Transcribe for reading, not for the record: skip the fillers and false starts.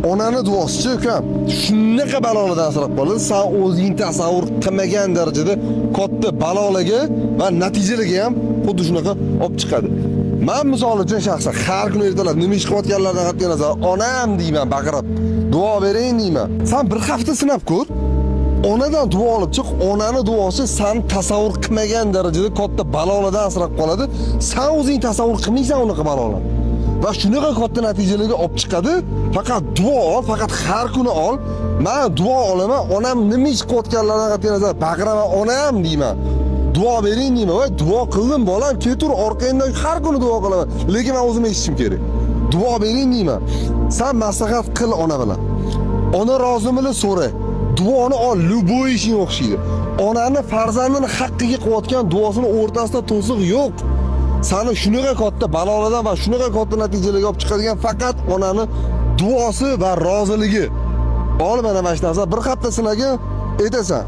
Onani duosichi, ukam, shunaqa balolardan asrab qoladi. San o'zing tasavvur qilmagan darajada katta balolarga va natijalarga ham xuddi shunaqa olib chiqadi. Man misol uchun shaxsan har kuni ertalab nima ish qilayotganlaridan qat'iy nazar onam deyman, baqirib duo bering deyman. San bir hafta sinab ko'r. Onadan duo olib chiq, onani duosi san tasavvur qilmagan darajada katta balolardan asrab qoladi. San o'zing tasavvur qilmaysan unaqa balolarni. Va shunaqa katta natijalarga olib chiqadi. Faqat duo ol, faqat har kuni ol. Man duo olaman, onam nima ish qilayotganlaridan qat'iy nazar baqiraman, onam deyman. Duo bering deyman. Voy, duo qildim, bolam, ketur orqangdan har kuni duo qilaman. Lekin men o'zim eshitishim kerak. Duo bering deyman. San maslahat qil ona bilan. Ona rozimini so'ra. Duoni ol, любой ishing o'xshaydi. Onani farzandini haqqiga qilayotgan duosini o'rtasida to'siq yo'q. Sani shunaqa katta balolardan va shunaqa katta natijalarga olib chiqadigan faqat onani duosi va roziligi. Ol mana shu narsa, bir hafta sinagin, aytasan.